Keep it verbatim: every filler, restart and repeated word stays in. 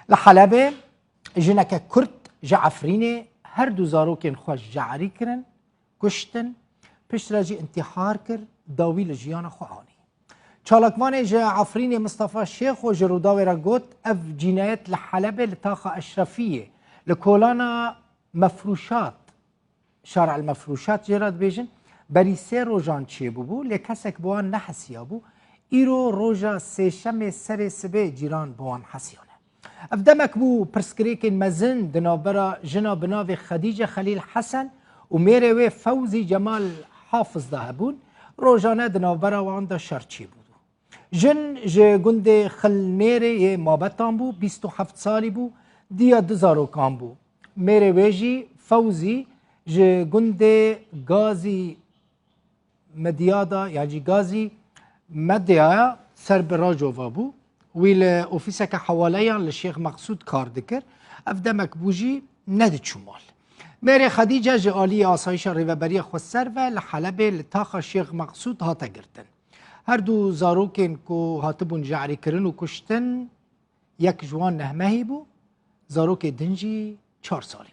Li Helebê jineke Kurd ji Efrînê her du zarokên xwe jehrî kirin, kuştin, piştre jî întîhar kir, dawî li jiyana xwe anî. Çalakvanê ji Efrînê Mistefa Şêxo ji Rûdawê re got, ev cînayet li Helebê li taxa Eşrefiyê, li kolana Mefrûşat, Şar el Mefrûşat jê re dibêjin, berî sê rojan çêbûbû, lê kesek bi wan nehesiyabû. Îro roja sêşemê serê sibê cîran bi wan hesiyane. Ev demek bû pirsgirêkên mezin di navbera jina bi navê Xedîce Xelîl Hesen û mêrê wê Fewzî Cemal Hafiz de hebûn, rojane di navbera wan de şer çêbû. Jin ji gundê Xilnêrê yê Mabetan bû, bîst û heft salî bû, diya du zarokan bû. Mêrê wê jî Fewzî ji gundê Gazî Medyada, yan jî Gazî Medyaya ser bi Racova bû. Wî li ofîseke hewaleyan li Şêx Meqsûd kar dikir. Ev demek bû jî nediçû mal. Mêrê Xedîce ji aliyê asayişa Rêveberiya Xweser ve li Helebê li taxa Şêx Meqsûd hate girtin. Her du zarokên ku hatibûn jehrîkirin û kuştin, yek ji wan neh mehî bû, zarokê din jî çar salî